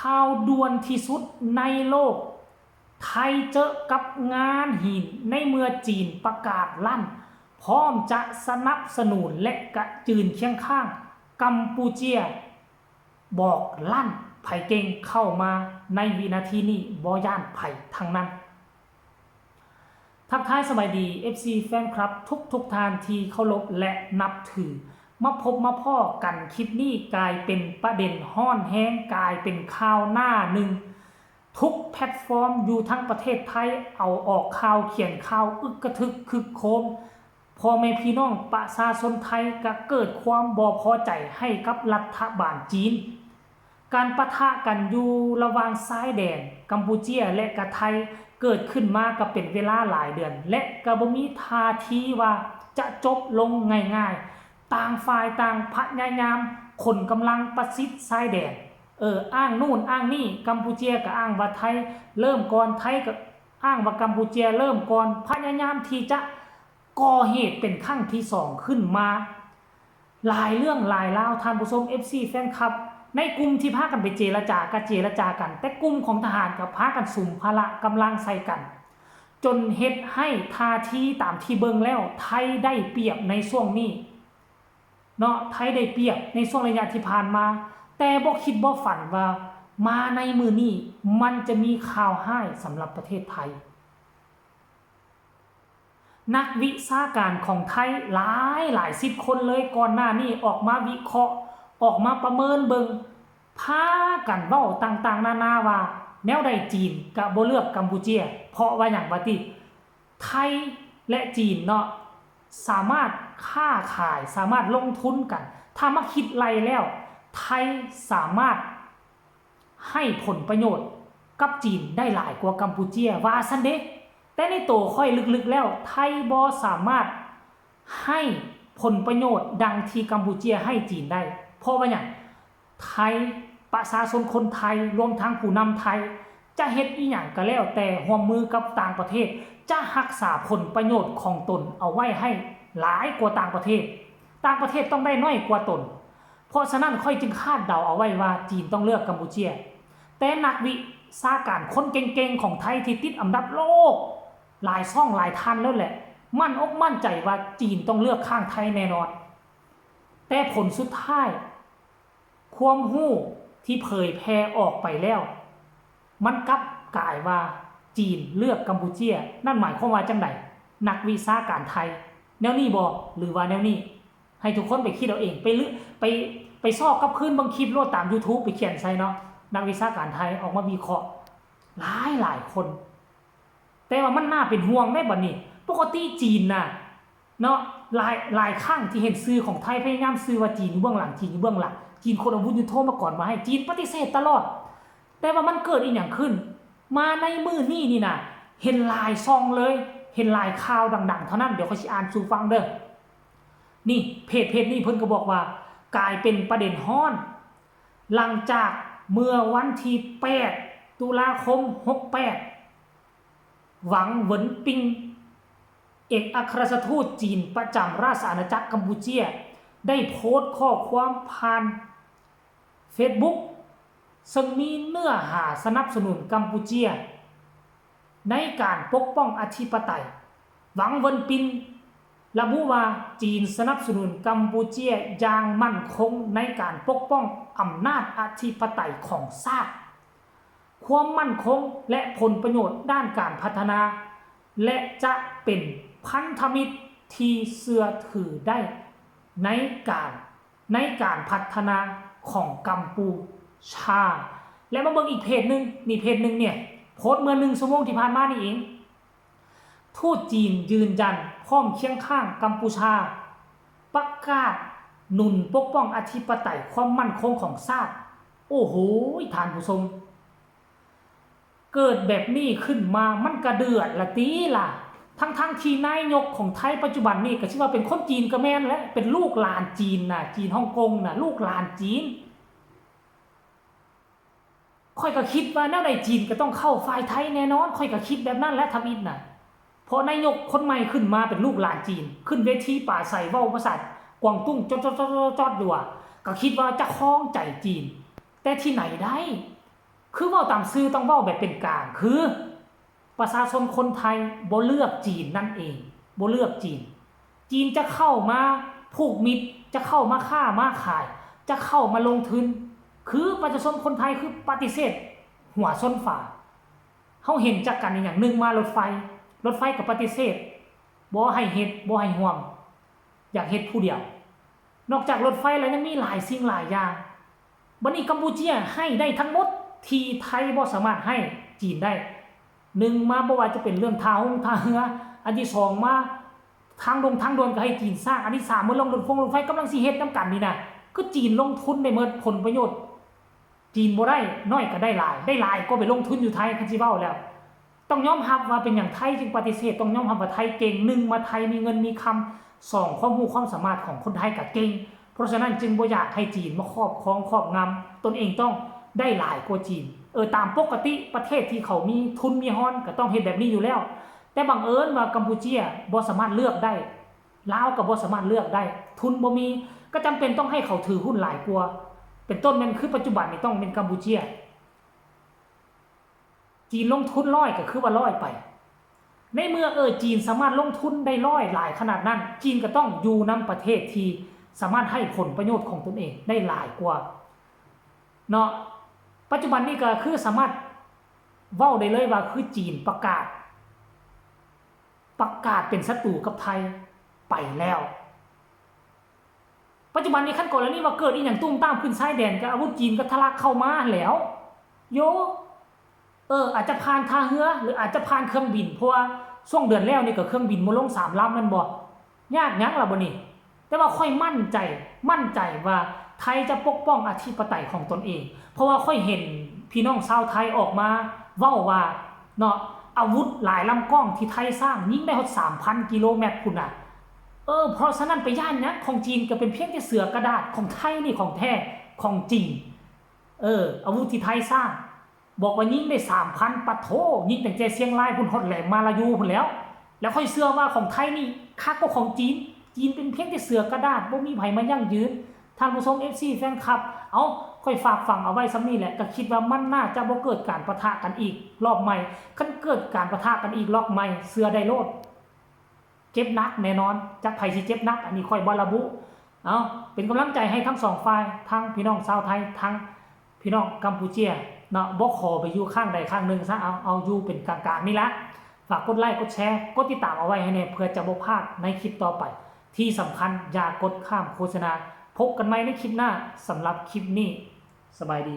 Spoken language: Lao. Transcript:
ຂ່າວດ່ວນທີ່ສຸດໃນໂລກ, ໄທເຈີກັບງານຫີນໃນເມື່ອຈີນປະກາດລັ້ນ ພ້ອມຈະສະໜັບສະໜູນ ແລະ ກະຢືນຄຽງຂ້າງກຳປູເຈຍ ບອກລັ້ນ ໃຜເກັ່ງເຂົ້າມາໃນວິນາທີນີ້ ບໍ່ຢ້ານໃຜທັງນັ້ນ. ທັກທາຍສະບາຍດີ ເອັຟຊີ ແຟນຄລັບ ທຸກໆທ່ານທີ່ເຄົາລົບ ແລະ ນັບຖື. ມາພົບມາພໍ້ກັນ ຄລິບນີ້ກາຍເປັນປະເດັນຮ້ອນແຮງ, ກາຍເປັນຂ່າວໜ້າໜຶ່ງ. ທຸກແພລດຟອມຢູ່ທັງປະເທດໄທ ເອົາອອກຂ່າວ, ຂຽນຂ່າວອຶກກະທຶກຄຶກໂຄມ. ພໍ່ແມ່ພີ່ນ້ອງປະຊາຊົນໄທກະເກີດຄວາມບໍ່ພໍໃຈໃຫ້ກັບລັດຖະບານຈີນ. ການປະທະກັນຢູ່ລະຫວ່າງຊາຍແດນກຳປູເຈຍ ແລະ ກະໄທ ເກີດຂຶ້ນມາກະເປັນເວລາຫຼາຍເດືອນ ແລະ ກະບໍ່ມີທ່າທີວ່າຈະຈົບລົງງ່າຍໆ. ຕ່າງຝ່າຍຕ່າງພະຍາຍາມຂົນກຳລັງປະຊິດຊາຍແດນ, ເອີ ອ້າງໂນ້ນອ້າງນີ້, ກຳປູເຈຍກະອ້າງວ່າໄທເລີ່ມກ່ອນ, ໄທກະອ້າງວ່າກຳປູເຈຍເລີ່ມກ່ອນ, ພະຍາຍາມທີ່ຈະ ກໍ່ເຫດເປັນຄັ້ງທີສອງຂຶ້ນມາ. ຫຼາຍເລື່ອງຫຼາຍລາວ ທ່ານຜູ້ຊົມ ເອັຟຊີ ແຟນຄລັບ. ໃນກຸ່ມທີ່ພາກັນໄປເຈລະຈາກະເຈລະຈາກັນ, ແຕ່ກຸ່ມຂອງທະຫານກະພາກັນສຸມພະລະກຳລັງໃສ່ກັນ ຈົນເຮັດໃຫ້ທ່າທີຕາມທີ່ເບິ່ງແລ້ວ ໄທໄດ້ປຽບໃນຊ່ວງນີ້ເນາະ, ໄທໄດ້ປຽບໃນຊ່ວງໄລຍະທີ່ຜ່ານມາ, ແຕ່ບໍ່ຄິດບໍ່ຝັນວ່າມາໃນມື້ນີ້ມັນຈະມີຂ່າວຮ້າຍສຳລັບປະເທດໄທ. ນັກວິຊາການຂອງໄທຫຼາຍຫຼາຍສິບຄົນເລີຍ ກ່ອນໜ້ານີ້ອອກມາວິເຄາະ, ອອກມາປະເມີນເບິ່ງ, ພາກັນເວົ້າຕ່າງໆນານາວ່າ ແນວໃດຈີນກະບໍ່ເລືອກກຳປູເຈຍ. ເພາະວ່າຫຍັງວະຕິ? ໄທ ແລະ ຈີນເນາະ ສາມາດຄ້າຂາຍ, ສາມາດລົງທຶນກັນ. ຖ້າມາຄິດໄລ່ແລ້ວ ໄທສາມາດ ໃຫ້ຜົນປະໂຫຍດກັບຈີນໄດ້ຫຼາຍກວ່າກຳປູເຈຍ ວ່າຊັ້ນເດ. ແຕ່ໃນໂຕຂ້ອຍລຶກໆແລ້ວ ໄທບໍ່ສາມາດໃຫ້ຜົນປະໂຫຍດດັ່ງທີ່ກຳປູເຈຍໃຫ້ຈີນໄດ້. ເພາະວ່າຫຍັງ? ໄທ, ປະຊາຊົນຄົນໄທ, ລວມທັງຜູ້ນຳໄທ ຈະເຮັດອີ່ຫຍັງກະແລ້ວແຕ່ ຮ່ວມມືກັບຕ່າງປະເທດ ຈະຮັກສາຜົນປະໂຫຍດຂອງຕົນເອົາໄວ້ໃຫ້ຫຼາຍກວ່າຕ່າງປະເທດ. ຕ່າງປະເທດຕ້ອງໄດ້ໜ້ອຍກວ່າຕົນ. ເພາະສະນັ້ນ ຂ້ອຍຈຶ່ງຄາດເດົາເອົາໄວ້ວ່າຈີນຕ້ອງເລືອກກຳປູເຈຍ. ແຕ່ນັກວິຊາການຄົນເກັ່ງໆຂອງໄທທີ່ຕິດອັນດັບໂລກຫຼາຍຊ່ອງຫຼາຍທ່ານແລ້ວແຫຼະ ໝັ້ນອົກໝັ້ນໃຈວ່າຈີນຕ້ອງເລືອກຂ້າງໄທແນ່ນອນ. ແຕ່ຜົນສຸດທ້າຍ ຄວາມຮູ້ທີ່ເຜີຍແຜ່ອອກໄປແລ້ວ ມັນກັບກາຍວ່າຈີນເລືອກກຳປູເຈຍ. ນັ້ນໝາຍຄວາມວ່າຈັ່ງໃດ? ນັກວິຊາການໄທ ແນວນີ້ບໍ່ ຫຼືວ່າແນວນີ້? ໃຫ້ທຸກຄົນໄປຄິດເອົາເອງ ໄປເລືອກ ໄປ ໄປຊອກກັບຄືນເບິ່ງຄລິບໂລດຕາມຢູທູບ ໄປຂຽນໃສ່ເນາະ ນັກວິຊາການໄທອອກມາວິເຄາະຫຼາຍຫຼາຍຄົນ. ແຕ່ວ່າມັນໜ້າເປັນຫ່ວງເດ້ບັດນີ້. ປົກກະຕິຈີນນະເນາະ ຫຼາຍ ຫຼາຍຄັ້ງທີ່ເຫັນສື່ຂອງໄທພະຍາຍາມສື່ວ່າຈີນຢູ່ເບື້ອງຫຼັງ, ຈີນຢູ່ເບື້ອງຫຼັງ, ຈີນຂົນອາວຸດຍຸດໂທປະກອນມາໃຫ້, ຈີນປະຕິເສດຕະຫຼອດ. ແຕ່ວ່າມັນເກີດອີ່ຫຍັງຂຶ້ນ? ມາໃນມື້ນີ້ນີ້ນະ ເຫັນຫຼາຍຊ່ອງເລີຍ, ເຫັນຫຼາຍຂ່າວດັງໆເທົ່ານັ້ນ. ດຽວຂ້ອຍຊິອ່ານສູ່ຟັງເດີ້. ນີ້ ເພຈ ເພຈນີ້ເພິ່ນກໍບອກວ່າ ກາຍເປັນປະເດັນຮ້ອນ ຫຼັງຈາກເມື່ອວັນທີແປດ ຕຸລາຄົມ ຫົກແປດ ຫວັງ ເຫວິນປິງ ເອກອັກຄະລັດຖະທູດຈີນປະຈຳລາຊະອານາຈັກກຳປູເຈຍ ໄດ້ໂພສຂໍ້ຄວາມຜ່ານເຟສບຸກ ເຊິ່ງມີເນື້ອຫາສະໜັບສະໜູນກຳປູເຈຍໃນການປົກປ້ອງອະທິປະໄຕ. ຫວັງ ເຫວິນປິງ ລະບຸວ່າ ຈີນສະໜັບສະໜູນກຳປູເຈຍຢ່າງໝັ້ນຄົງໃນການປົກປ້ອງອຳນາດອະທິປະໄຕຂອງຊາດ, ຄວາມໝັ້ນຄົງ ແລະ ຜົນປະໂຫຍດດ້ານການພັດທະນາ ແລະ ຈະເປັນພັນທະມິດທີ່ເຊື່ອຖືໄດ້ໃນການ ໃນການພັດທະນາຂອງກຳປູຊາ. ແລະ ມາເບິ່ງອີກເພຈໜຶ່ງ, ນີ້ເພຈໜຶ່ງເນຍ ໂພສເມື່ອໜຶ່ງຊົ່ວໂມງທີ່ຜ່ານມານີ້ເອງ. ທູດຈີນຢືນຢັນພ້ອມຄຽງຂ້າງກຳປູຊາ, ປະກາດໜູນປົກປ້ອງອະທິປະໄຕຄວາມໝັ້ນຄົງຂອງຊາດ. ໂອ້ໂຫ ທ່ານຜູ້ຊົມ, ເກີດແບບນີ້ຂຶ້ນມາມັນກະເດືອດລະຕິລະ. ທັງໆທີ່ນາຍົກຂອງໄທປັດຈຸບັນນີ້ກະຊິວ່າເປັນຄົນຈີນກະແມ່ນແຫຼະ, ເປັນລູກຫຼານຈີນນະ, ຈີນຮົງກົງນະ, ລູກຫຼານຈີນ. ຂ້ອຍກໍຄິດວ່າແນວໃດຈີນກໍຕ້ອງເຂົ້າຝ່າຍໄທແນ່ນອນ, ຂ້ອຍກໍຄິດແບບນັ້ນແຫຼະທຳອິດນະ. ເພາະນາຍົກຄົນໃໝ່ຂຶ້ນມາເປັນລູກຫຼານຈີນ, ຂຶ້ນເວທີປາໄສເວົ້າພາສາກວາງຕຸ້ງຈອດໆໆໆຢູ່ວ່າ, ກໍຄິດວ່າຈະຄອງໃຈຈີນ. ແຕ່ທີ່ໄຫນໄດ້, ຄືເວົ້າຕາມຊື່ ຕ້ອງເວົ້າແບບເປັນກາງ ຄືປະຊາຊົນຄົນໄທບໍ່ເລືອກຈີນນັ້ນເອງ, ບໍ່ເລືອກຈີນ. ຈີນຈະເຂົ້າມາຜູກມິດ, ຈະເຂົ້າມາຄ້າມາຂາຍ, ຈະເຂົ້າມາລົງທຶນ, ຄືປະຊາຊົນຄົນໄທຄືປະຕິເສດຫົວຊົນຝາ. ເຮົາເຫັນຈາກການອີຫຍັງ? ໜຶ່ງມາລົດໄຟ, ລົດໄຟກໍປະຕິເສດ, ບໍ່ໃຫ້ເຮັດ, ບໍ່ໃຫ້ຮ່ວມ, ຢາກເຮັດຜູ້ດຽວ. ນອກຈາກລົດໄຟແລ້ວ ຍັງມີຫຼາຍສິ່ງຫຼາຍຢ່າງ. ບັດນີ້ກຳປູເຈຍໃຫ້ໄດ້ທັງໝົດທີ່ໄທບໍ່ສາມາດໃຫ້ຈີນໄດ້. ໜຶ່ງມາ ບໍ່ວ່າຈະເປັນເລື່ອງທ່າຫົງທ່າເຮືອ, ອັນທີສອງມາ ທາງດົງທາງດ່ວນກໍໃຫ້ຈີນສ້າງ, ອັນທີສາມ ເມື່ອລົງລົດຟົງລົດໄຟ ກຳລັງຊິເຮັດນຳກັນນີ້ນະ, ຄືຈີນລົງທຶນໄດ້ໝົດ, ຜົນປະໂຫຍດຈີນບໍ່ໄດ້, ນ້ອຍກໍໄດ້ຫຼາຍ, ໄດ້ຫຼາຍກວ່າໄປລົງທຶນຢູ່ໄທ. ຄັນຊິເວົ້າແລ້ວ ຕ້ອງຍອມຮັບວ່າເປັນຫຍັງໄທຈຶ່ງປະຕິເສດ, ຕ້ອງຍອມຮັບວ່າໄທເກັ່ງ. ໜຶ່ງມາ ໄທມີເງິນມີຄຳ, ສອງຄວາມຮູ້ຄວາມສາມາດຂອງຄົນໄທກໍເກັ່ງ, ເພາະສະນັ້ນຈຶ່ງບໍ່ຢາກໃຫ້ຈີນມາຄອບຄອງຄອບງຳ, ຕົນເອງຕ້ອງໄດ້ຫຼາຍກວ່າຈີນ. ເອີ ຕາມປົກກະຕິປະເທດທີ່ເຂົາມີທຶນມີຮອນກໍຕ້ອງເຮັດແບບນີ້ຢູ່ແລ້ວ, ແຕ່ບັງເອີນວ່າກຳປູເຈຍບໍ່ສາມາດເລືອກໄດ້, ລາວກໍບໍ່ສາມາດເລືອກໄດ້, ທຶນບໍ່ມີ, ກໍຈຳເປັນຕ້ອງໃຫ້ເຂົາຖືຫຸ້ນຫຼາຍກວ່າ. ເປັນຕົ້ນແມ່ນຄືປັດຈຸບັນນີ້ຕ້ອງເປັນກຳປູເຈຍ. ຈີນລົງທຶນຮ້ອຍກໍຄືວ່າຮ້ອຍໄປ. ໃນເມື່ອ ເອີ ຈີນສາມາດລົງທຶນໄດ້ຮ້ອຍຫຼາຍຂະໜາດນັ້ນ, ຈີນກໍຕ້ອງຢູ່ນຳປະເທດທີ່ສາມາດໃຫ້ຜົນປະໂຫຍດຂອງຕົນເອງໄດ້ຫຼາຍກວ່າເນາະ. ປັດຈຸບັນນີ້ກໍຄືສາມາດເວົ້າໄດ້ເລີຍວ່າ ຄືຈີນປະກາດ ປະກາດເປັນສັດຕູກັບໄທໄປແລ້ວ. ປັດຈຸບັນນີ້ ຄັນກໍລະນີວ່າເກີດອີ່ຫຍັງຕຸ້ມຕາມຂຶ້ນຊາຍແດນ ກໍອາວຸດຈີນກໍທະລັກເຂົ້າມາແລ້ວໂຍ. ເອີ ອາດຈະຜ່ານທ່າເຮືອ ຫຼື ອາດຈະຜ່ານເຄື່ອງບິນ, ເພາະວ່າຊ່ວງເດືອນແລ້ວນີ້ກໍເຄື່ອງບິນບໍ່ລົງສາມລຳແມ່ນບໍ່? ຍາກຫຍັງລະບັດນີ້? ແຕ່ວ່າຂ້ອຍໝັ້ນໃຈ, ໝັ້ນໃຈວ່າໄທຈະປົກປ້ອງອະທິປະໄຕຂອງຕົນເອງ, ເພາະວ່າຂ້ອຍເຫັນພີ່ນ້ອງຊາວໄທອອກມາເວົ້າວ່າເນາະ, ອາວຸດຫຼາຍລຳກ້ອງທີ່ໄທສ້າງ ຍິງໄດ້ຮອດສາມພັນກິໂລແມັດພຸ້ນນະ. ເອີ ເພາະສະນັ້ນໄປຢ້ານຫຍັງ? ຂອງຈີນກໍເປັນພຽງແຕ່ເສືອກະດາດ, ຂອງໄທນີ້ຂອງແທ້ຂອງຈິງ. ເອີ ອາວຸດທີ່ໄທສ້າງ ບອກວ່າຍິງໄດ້ສາມພັນ, ປະໂທ, ຍິງຕັ້ງແຕ່ຊຽງລາຍພຸ້ນຮອດແຫຼມມາລາຢູພຸ້ນແລ້ວ. ແລ້ວຂ້ອຍເຊື່ອວ່າຂອງໄທນີ້ຄັກກວ່າຂອງຈີນ. ຈີນເປັນພຽງແຕ່ເສືອກະດາດ, ບໍ່ມີໃຜມາຢັ້ງຢືນ. ທ່ານຜູ້ຊົມ ເອັຟຊີ ແຟນຄລັບ, ເອົາ, ຂ້ອຍຝາກຝັງເອົາໄວ້ສ່ຳນີ້ແຫຼະ, ກໍຄິດວ່າມັນໜ້າຈະບໍ່ເກີດການປະທະກັນອີກລອບໃໝ່. ຄັນເກີດການປະທະກັນອີກລອບໃໝ່, ເຊື່ອໄດ້ໂລດ. ເຈັບໜັກແນ່ນອນ, ຈັກໃຜຊິເຈັບໜັກ ອັນນີ້ຂ້ອຍບໍ່ລະບຸ. ເອົາ ເປັນກຳລັງໃຈໃຫ້ທັງສອງຝ່າຍ, ທັງພີ່ນ້ອງຊາວໄທ, ທັງພີ່ນ້ອງກຳປູເຈຍເນາະ, ບໍ່ຂໍໄປຢູ່ຂ້າງໃດຂ້າງໜຶ່ງຊະ, ເອົາ, ເອົາຢູ່ເປັນກາງໆນີ້ລະ. ຝາກກົດໄລ ກົດແຊ, ກົດຕິດຕາມເອົາໄວ້ໃຫ້ແດ່ ເພື່ອຈະບໍ່ພາດໃນຄລິບຕໍ່ໄປ. ທີ່ສຳຄັນ ຢ່າກົດຂ້າມໂຄສະນາ. ພົບກັນໃໝ່ໃນຄລິບໜ້າ, ສຳລັບຄລິບນີ້ ສະບາຍດີ.